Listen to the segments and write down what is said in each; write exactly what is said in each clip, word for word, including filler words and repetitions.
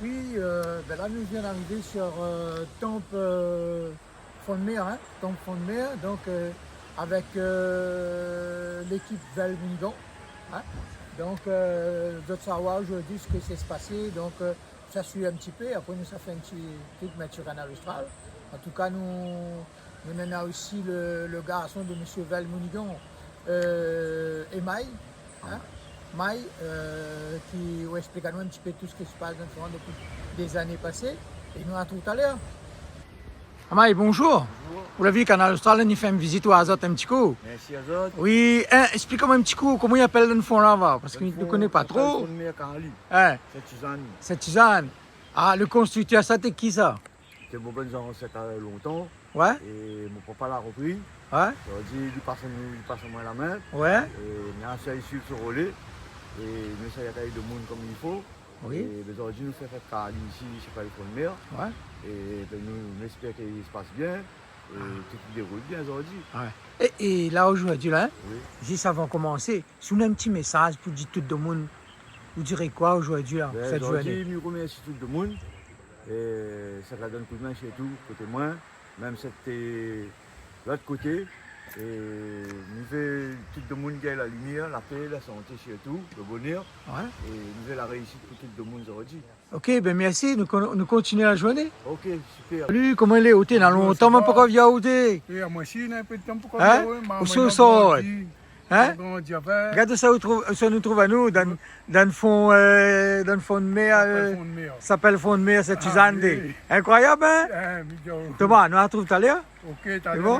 Oui, euh, ben là, nous venons d'arriver sur, euh, Temple, euh, Fond de Mer, hein, Temple Fond de Mer, donc, euh, avec, euh, l'équipe Val Mounigan, hein. Donc, euh, zot sa voir zordi sak i sa pasé, donc, euh, sa suiv in ti pé, apré nou sa fé in ti trik, mèt sur Kanal Austral. An tou ka, nou, nou néna osi le, le garson de mésyé Val Mounigan, euh, é May, hein, May, euh, ki va ésplik anou in ti pé tout sak i sa pas dan Fond de Mer dopi dé zané pasé, é nou artrouv talèr. Amay, bonjour. Bonjour. Ou la vi Kanal Austral, nou fé in vizit azot in ti kou. Mèrsi azot. Oui, hein, ésplik amoin in ti kou, koman i apèl dan fon laba ? Parske nou koné pa tro. Fond de Mer Kali. Hein. Sint-Sizane. Sint-Sizane. Ah, le konstriktèr, sa té ki sa ? Té mon bann zansèt, euh, lontan. Ouais. É mon papa la repri. Ouais. Sa vé dir, li pas anou, li pas amoin la min. Ouais. É nou la fé suiv so rolé. É nou sa i akèy demoun konm i fo. Oui. É ben, zordi nou fé fèt Kali isi, i apèl Fond de Mer. Ouais. É ben, nou, nou éspèr ke i sa pas bien. É tout i déroul bien zordi. Ouais. É, é la, zordi la, hein, oui, zis avan komansé, si ou néna in ti mésaz pou di tout demoun, ou diré koi zordi la, ben, sèt zordi, zourné ? Mi remèrsi tout demoun. É sak la donn koudmin, sirtou koté moin. Mèm sèt, euh, lot koté, é mi vé tout demoun gingn la limièr, la pé, la santé sirtou, le bonèr. Ouais. É mi vé la réisit pou tout demoun zordi. Ok, ben mèrsi, nou kon-, nou kontinié la zourné. Ok, super. Salut, koman i lé, oté ? Na lontan moin la pa vi aou, oté. É amoin osi, na in pé de tan, hein ? Ou sort, hein ? Grandi avèk. Gard sa ou trouv, sa nou trouv anou, dan, dan fon, euh, dan Fond de Mer, euh, i apèl Fond de Mer. I apèl Fond de Mer, Sint-Sizane. Ah, oui. Inkroiyab, hein ? Eh, Miguel. Thomas, nou artrouv talèr. Ok, talèr. Sé bon ?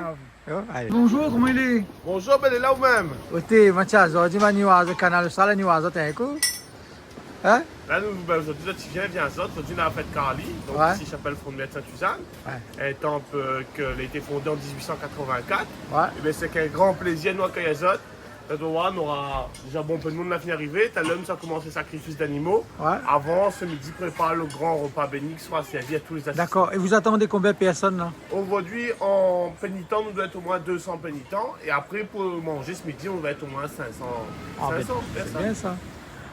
Alé. Bonjour, koman i lé ? Bonjour, ben, lé la ou mèm ? Oté, Mathias, zordi, ma ni oir azot Kanal Austral, ni oir azot in kou. Hein ? La, nou, ben, zordi, zot i vien, vien azot. Zordi, nou la fèt Kali, donk, ouais, isi, i apèl Fond de Mer Sint-Sizane. Ouais. In tanp, euh, ke la été fondé an dizuit san katrovin-kat. Ouais. É ben, sé èk in gran plézir nou akèy azot. Zot i oi, nou nora déza bonpé demoun la fini arivé. Talèr nou sa komans sakrifis d'animo. Ouais. Avan, se midi, prépar le gran repa béni ki sera sèrvi a tout lé asistan. D'accord. Et vous attendez combien de personnes, là ? Zordi, an pénitan, nou doi èt omoin dé san pénitan. É apré, pou manzé se midi, nou va èt omoin sink san, sink san pèrsone. Ah, ben, c'est bien ça.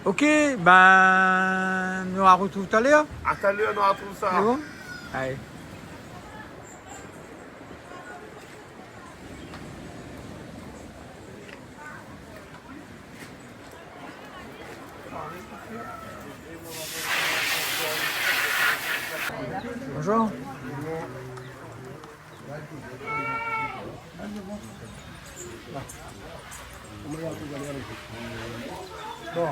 Ok, ben, nou artrouv talèr. A talèr, nou artrouv sa. Sé bon ? Alé. Bonjour. Bon.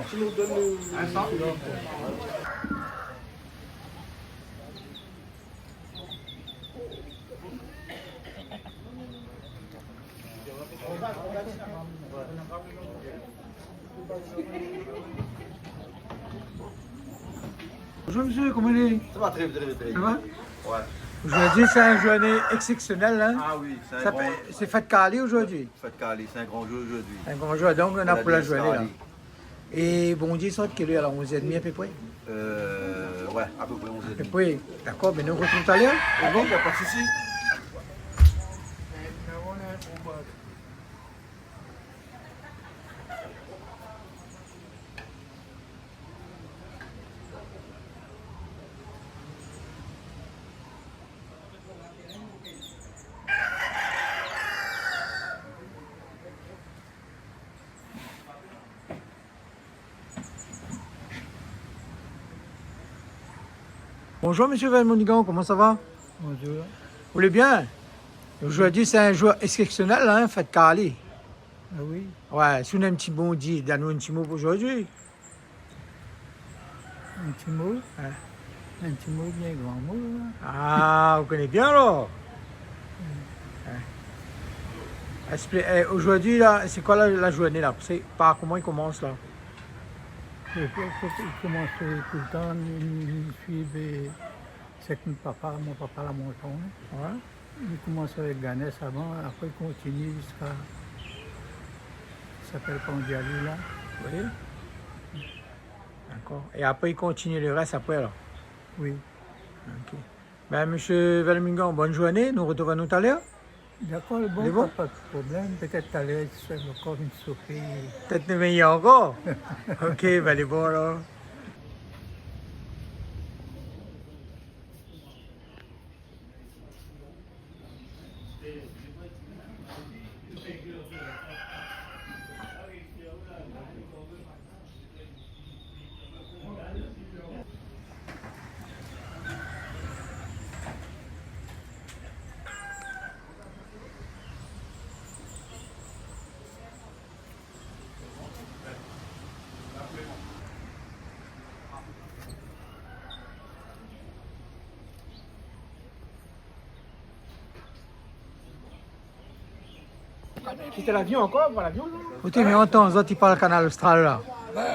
Bonjour monsieur, koman i lé ? Ça va très bien, très bien, très bien. Ça va ? Ouais. Zordi sé in zourné éksèpsionèl, hein ? Ah oui, sé in gran... Sé fèt Kali zordi. Fèt Kali, sé in gran zour zordi. In gran zour, donk nou na pou la zourné la. Kali. É bon, di sa, kèl èr la ? Onz èr é dmi a pé pré ? Euh, ouais, a pé pré onz èr é dmi. A pé pré. D'accord, ben nou artrouv talèr. Sé bon ? Y a pas de souci. Bonjour, monsieur Val Mounigan, comment ça va ? Bonjour. Vous allez bien ? Zordi sé in zour éksèpsionèl, hein, fèt Kali. Ah oui ? Ouais, si ou néna in ti mo, di anou in ti mo pou zordi. In ti mo ? Ouais. In ti mo, bien gran mo, hein. Ah, ou koné bien, alor. Mm. Ouais. Espli-, eh, zordi la, sé koi la, la zourné la ? Sé par koman i komans la ? I fo, fo, i komans toultan, ni, ni, ni suiv, eh, sak mon papa, mon papa la mont anou, hein. Ouais. I komans avèk Ganès avan, apré i kontinié ziska, i apèl Pandiali la. Oui. D'accord. É apré i kontinié le rès apré, alor ? Oui. Ok. Ben, monsieur Val Mounigan, bonne journée. Nou artrouv anou talèr. D'accord, bon, pa, pa de problèm. Pétèt talèr, si ou fé ankor in sopé. Pétèt méyèr ankor. Ok, ben, lé bon, alor. Sété lavion ankor, pa lavion, non ? Oté, mé antan, zot i parl Kanal Austral la.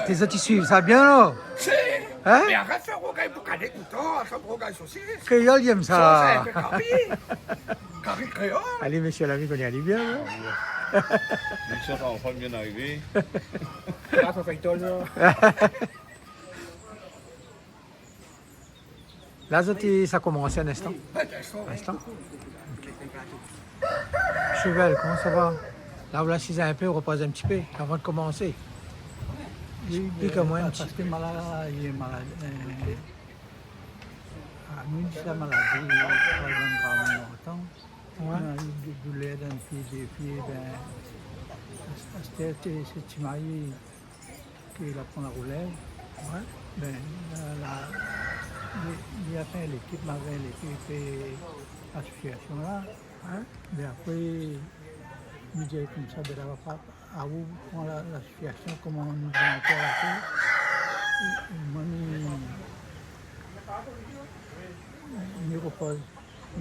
Té zot i suiv sa bien, non ? Sé... Hein ? Mé arèt fé rougay boukané toultan, sa rougay sosis. Kréol i yèm sa. Sa, sé in pé kari. Kari kréol. Alé, mésyé, la vi i koné alé bien, non ? Mésyé, sa, anfin bien arivé. Ah, sa fé tol, non ? La, zot i, sa komans in instan. In instan. Ok. Sheval, koman sa va ? La, ou la asiz in pé, ou ropoz in ti pé avan de komansé. Wi, wi, kan mèm, in ti pé. Parské malad, li lé malad, euh, ah, nou di sa maladi, pa jan grav lontan. Wé. Li na dou-, doulèr dan pié, dé pié, bin, as-, astèr, sé, sé ti mari ki la pran la roulèv. Wé. Bin, la, la, li, li la fé lékip, malgré lékip, é asosiasion la. Wé. Mé apré, mi di konmsa, bin, la, pa, a ou pran la, lasosiasion, koman nou va fé apré ? É, é moin, mi, mi ropoz.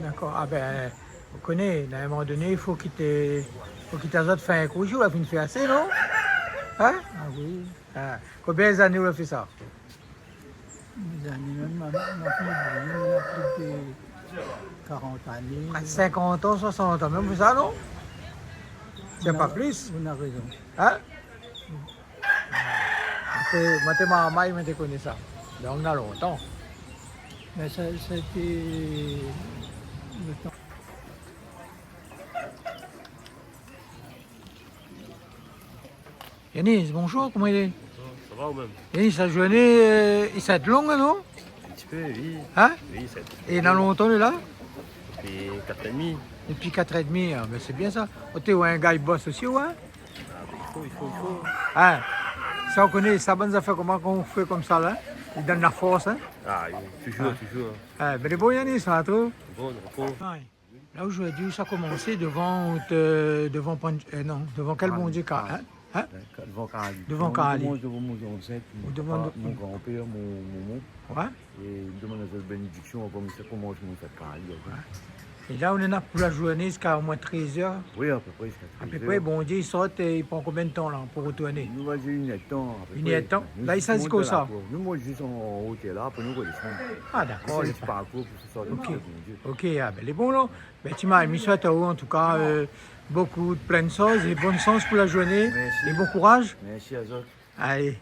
Dakor. Ah bin, ou koné, na in moman doné, i fo kit, fo kit azot fé in kou, ou la fine fé asé, non ? Hein ? Ah wi. Ah, konbien zané ou la fé sa ? Mé zané, mèm, ma, ma, ma, na plis de karant ané. Ah, sinkant an, soisant an, mèm sa, non ? Sé pa plis. Ou na rézon. Hein ? Apré, moin té marmay, moin té koné sa. Donk, na lontan. Mé sa, sa té lo tan. Yanis, bonjour, koman i lé ? Sa va ou mèm ? Yanis, la zourné, euh, i sa èt long, non ? In ti pé, wi. Hein ? Wi, sa èt. É na lontan ou lé la ? Dopi kat èr é dmi. Dopi kat èr é dmi, ah, bin, sé bien sa. Oté, ou in gars i bos osi, wé ? Ah, bin, i fo, i fo, i fo. Hein, sa ou koné, sa bann zafèr koman, kan ou fé konmsa la, i donn la fors, hein ? Ah, wi, toujour, toujour. Ah, bin, lé bon, Yanis, sa, ou trouv ? Bon, dakor. Wé. La, zordi, sa komansé dovan, euh, dovan Pan-, euh, non, dovan kèl bondié, Kali. Hein ? Hein ? Dovan Kali. Dovan Kali. Dovan, dovan mon zansèt, mon papa, mon granpèr, mon momon. Wé. É mi domann azot bénédiksion avan mi komans mon fèt Kali, wé. É la, ou lé la pou la zourné ziska omoin trèz èr. Wi, apépré ziska trèz èr. Apépré, bondié i sort é i pran konbien d'tan la pou rotourné ? Nou va dir inn èr d'tan, apépré. Inn èr d'tan. La, i sa ziska sa ? Nou mont zis an, an otèr la, apré nou rodesann. Ah, dakor. Sé in ti parkour pou sort an otèr bondié. Ok, ah bin, lé bon, la. Bin, ti mari, mi souèt aou, an tou ka, euh, bonpé de plin shoz é bone shans pou la zourné. Mèrsi. É bon kouraz. Mèrsi azot. Alé.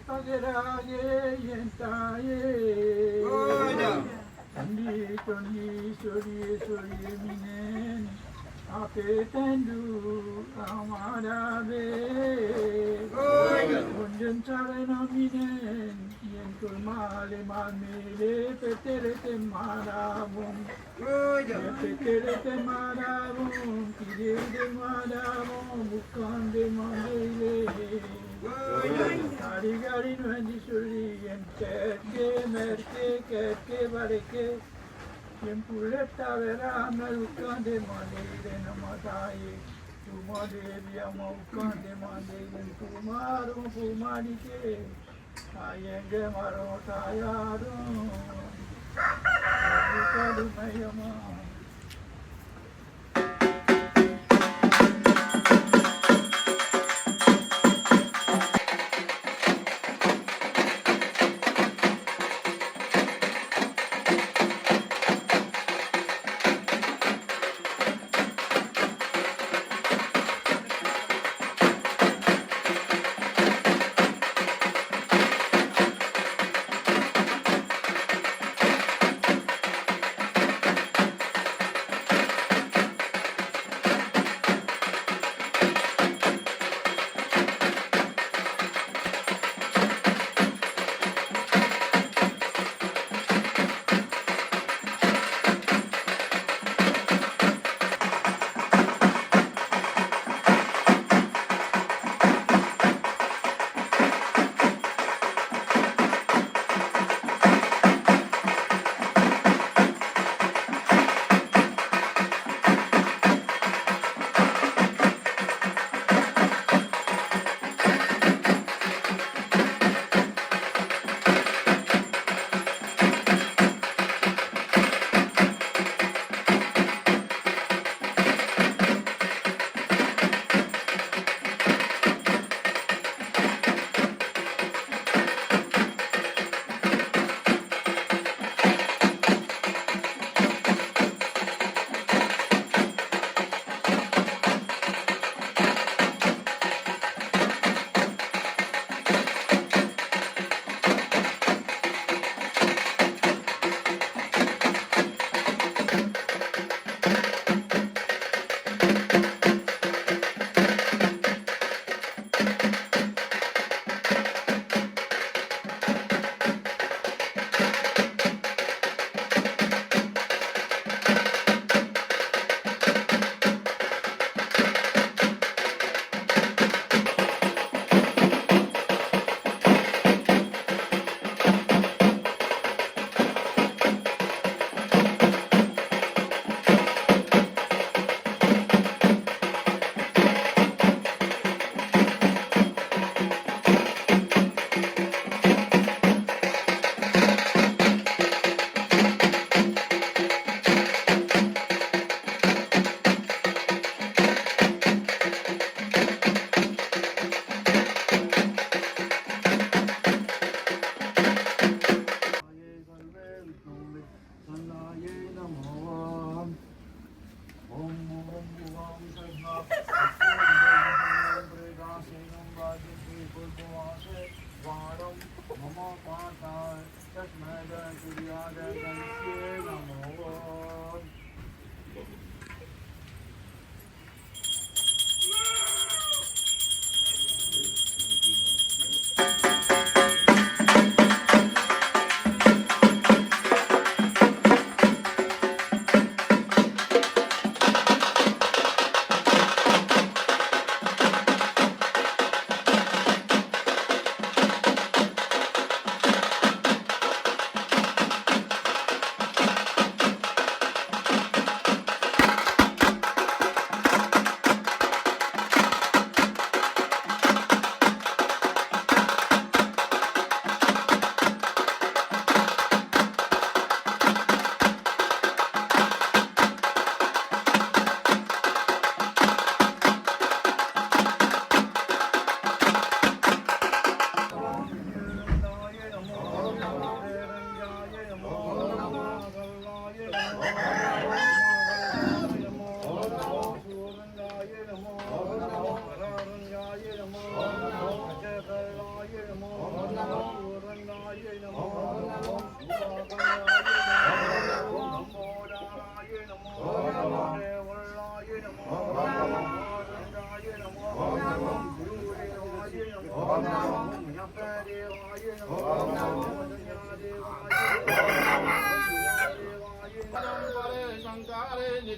Azera ye yen taye. Oida. Tondi, tondi, sori, sori minen. Apé tendou, amadabe. Oida. Onjen sare na minen. Yen toulma le mamele, petele te madabon. Oida. Ye petele te madabon, kidé de madabon, boukan de mandele. Oida. Gari gari nou indi soli, yen kèt ke, mèt ke, kèt ke, balé ke. Yen poulé tavera, mé boukan de mandele na mataye. Pou mande bia, mé boukan de mandele, pou maron, pou manike. Ayenge maron tayadon. Abuka du meyaman.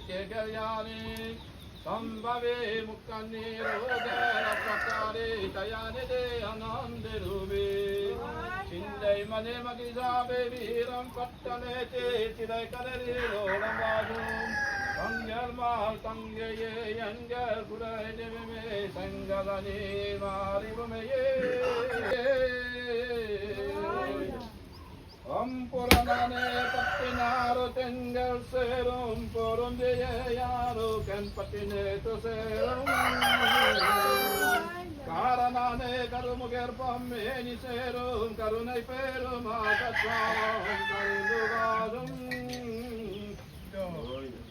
Kekeyani, Sambhavi, Mukkani, Rudra, Rakshakari, Tayani, Anande, Rubi. Sindai, Mane, Magiza, Bebi, Ram, Patane, Te, Tilai, Kadari, Rolam, Vajum. Tangel, Mal, Tangeye, Yangel, Kurai, Devime, Sangalani, Mari, Bumeye. Om Puranane Patinaru Tengel Serum Purum Diyaru Ken Patine Tu Serum. Karanane Karumu Gerbam Meni Serum Karunai Perum Akatsarum Karindugarum.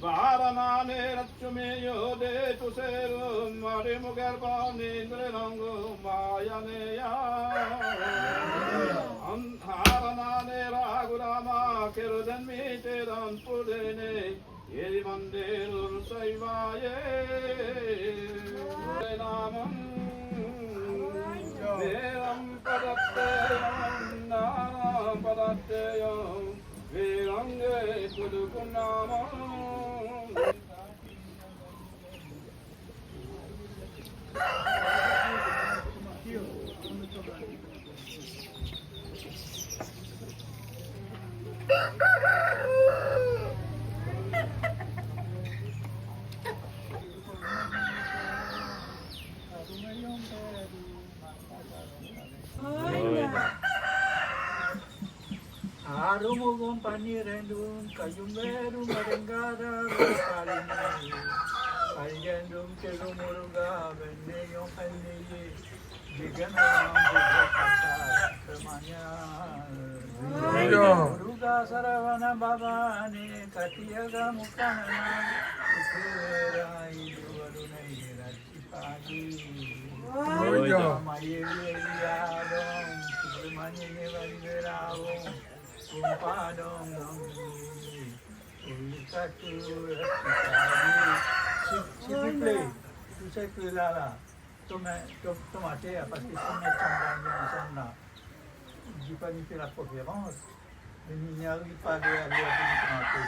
Varanane Ratchumi Yode Tu Serum Marimu Gerbam Nindre Nangu Mayaneya. Haranane Ragurama Kerudan Miteran Pudene Yeri Manderum Saivaye. Namam Veram Padateyam Naram Padateyam Verange Kudukunama. Arumo gompani rendum, kayum berum arengada, rupalini. Kayendum telumuruga, beneyong peneye, diganalam bugakasa, temanya. Iya. Muruga saravana babane, katiaga mukanana, ikera idu arunai rati. Oida. S'il vous plaît, tout ce qui est là, là, tombe, tombe, tombe à terre, parce que si on met ensemble là, je dis pas ni fait la conférence, mais il n'y arrive pas de, de, de, de,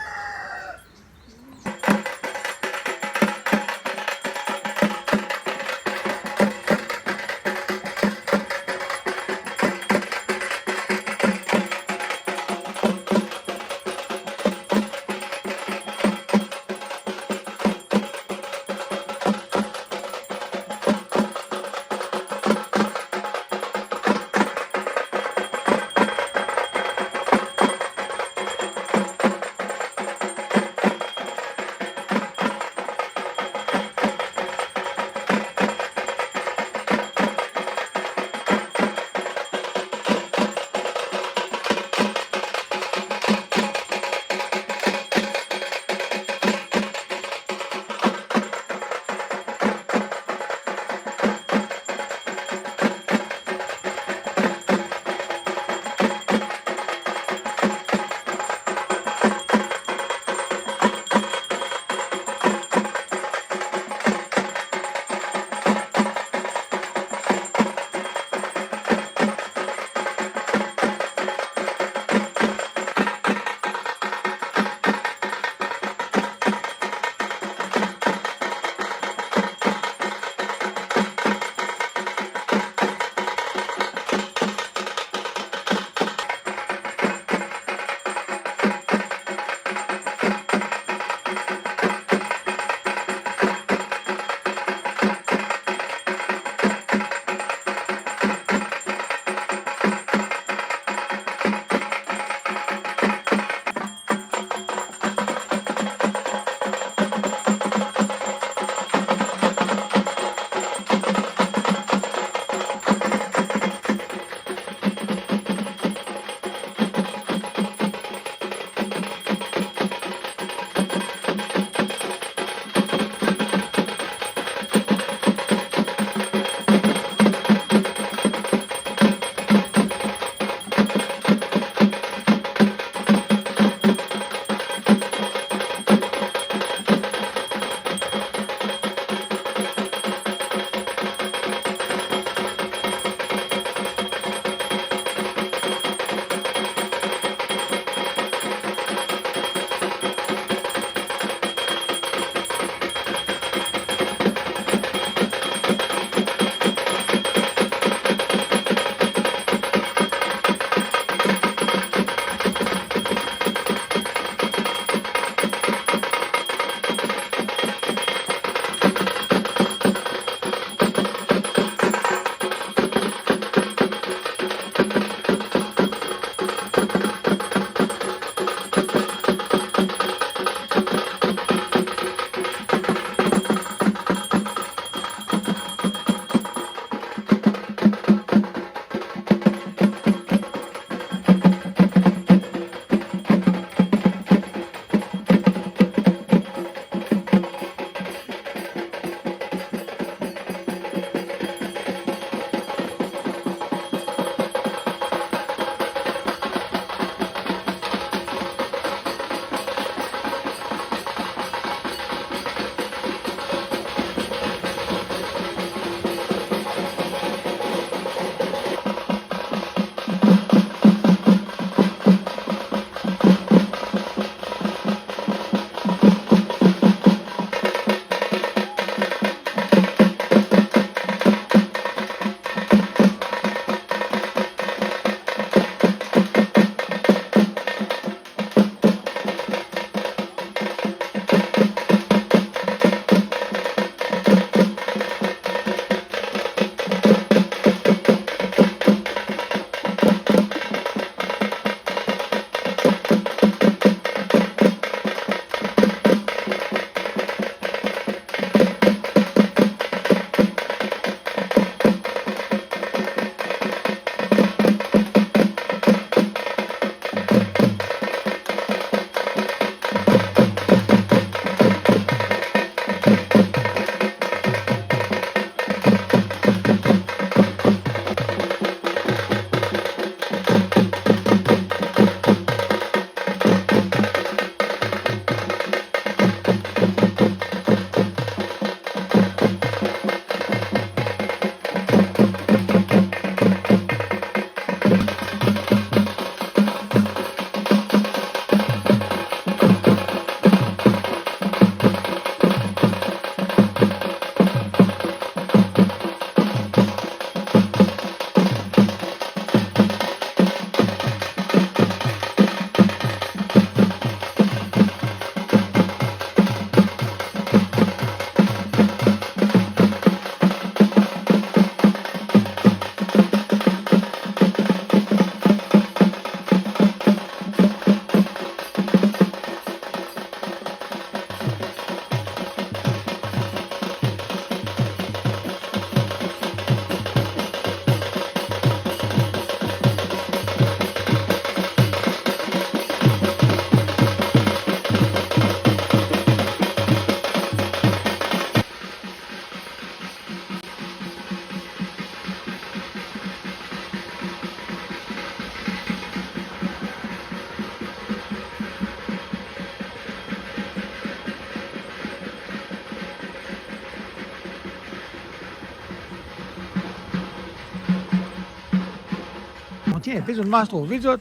Tiens, fé zot marsh tro vit, zot.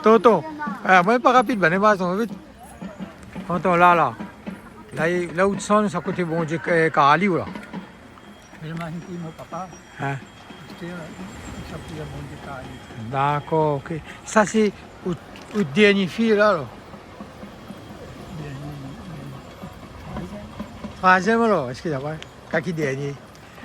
Tonton, ah, moin pa rapid, bann i marsh tro vit. Tonton, la, la. La, la ou té sanz, sa koté Bondié, eh, kar ali ou la. Mé la, mi di mon papa. Hein ? Sé, euh, sa koté Bondié kar ali. Dakor, ok. Sa sé out, out dernié fiy la, alor ? Dernié, dernié. Troizièm. Troizièm, alor, eskiz amoin. Kan ki dernié ?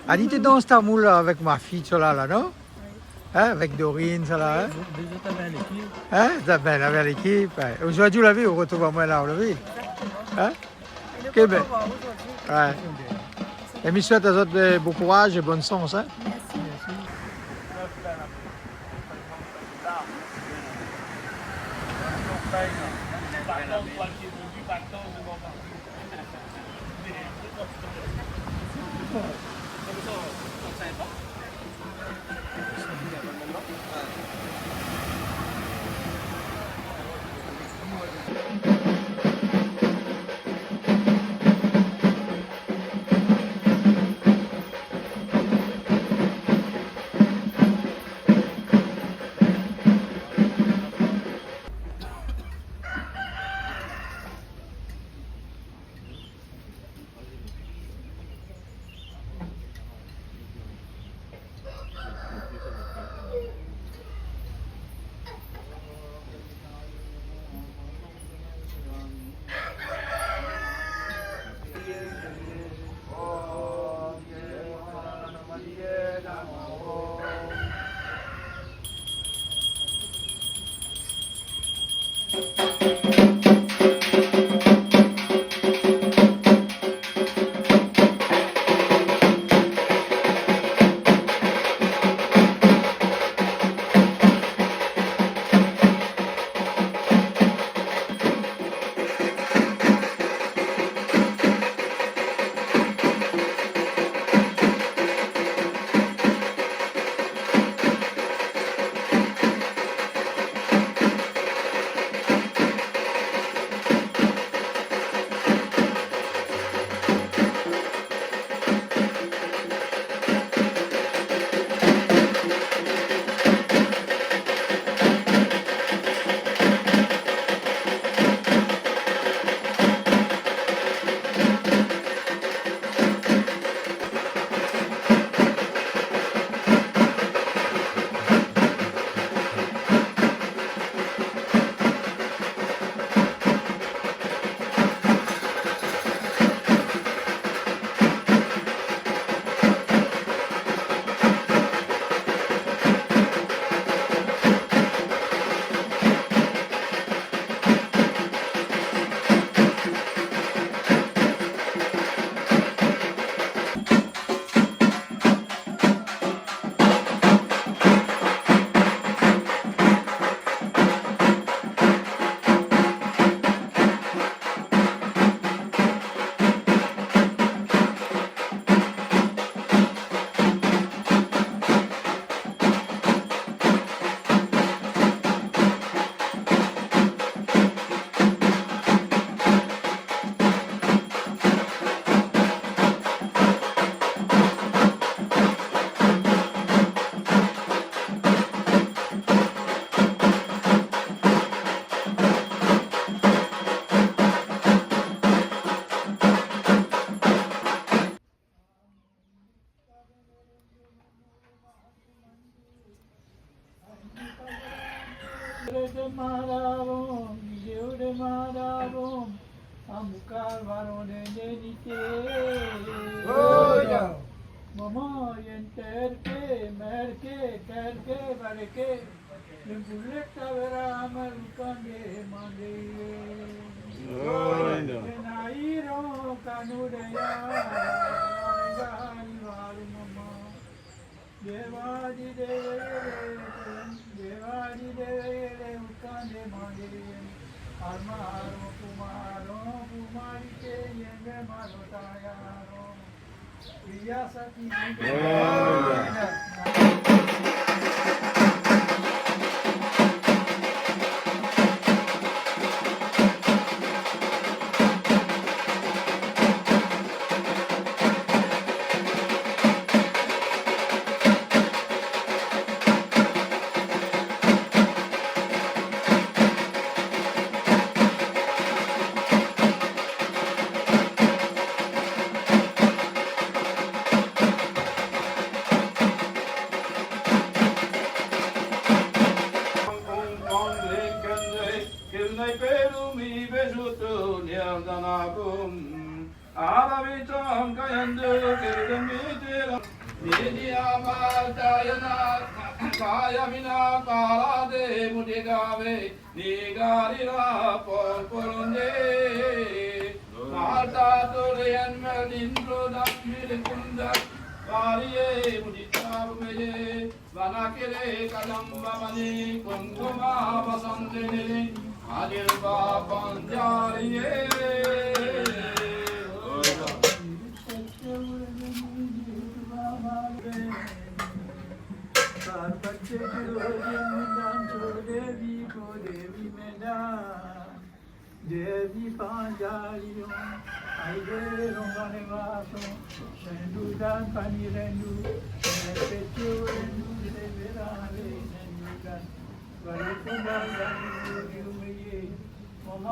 Ali té dans tamoul la avèk ma fiy, sa la, la, non ? Oui. Hein, avèk Dorine, sa la, hein ? Dé, dé zot avèk lékip. Hein ? Zot avèk lékip, ouais. Zordi, ou la vi, ou rotrouv amoin la, ou la vi ? Exactement. Hein ? É nou kontan voir zordi. Ouais. É mi souèt azot, euh, bon kouraz é bone shans, hein. Mèrsi. Oya. Maman, yèn tèrké, mèrké, tèrké, barké. Lé boulèt a vera, maloukan demandé. Oy, non. Yèn a iron kanou déya, ariva, ariva, lo maman. Déva di dévé, déva di dévé, oukan demandé. Armaron, koumaron, koumarité, yèn de malo tayaron. Mi bejutu nirjana kum. Aravitam kayandu kirdam mitira. Nidiyama tayana kayamina parade mudigave. Nigarira polpolonde. Marta turian melin prodan milikunda. Varie mudita bumeye. Vanakere kadamba mani kumkuma vasantenele. Anil papanjariye. Devi Panjarion, aide lon vanevason, sendu dan pani rendu, sepetu rendu, severale rendu dan, valu kunda dan rendu, mama.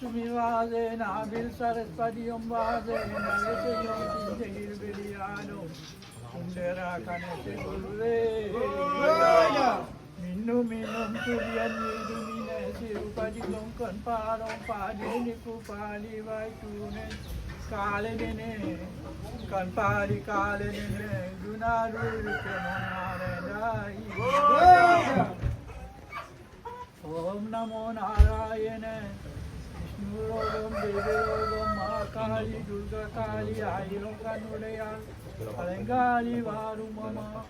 Tumi vaze, nabil sares padiom vaze, nare se yon tinde gil beliado. Sundera kanete gulve. Minu minum tulian midu mine, siru padi longkan palong padi ni kupali vai tune. Kale nene, kan pali kale nene, duna dulu ke monare dai. Om Namo Narayana. Vishnu Logam, Devi Logam, Maha Kali, Durga Kali, Ailong Kanudayal, Alengali Varu Mama,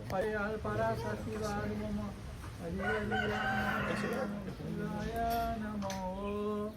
Payal Parasati Varu Mama, Adi Adi Namo, Shivaya Namo.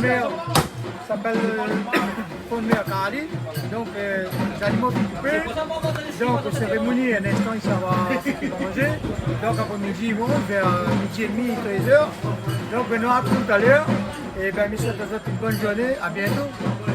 Mèr, i apèl, euh, fon mèr Carly. Donk, euh, zanimo fine koupé. Donk, sérémoni, in instan, i sava manzé. Donk, apré midi, bon, vèr, euh, midi é demi, trèz èr. Donk, ben, nou artrouv talèr. É ben, mi souèt azot in bone zourné. A bientôt.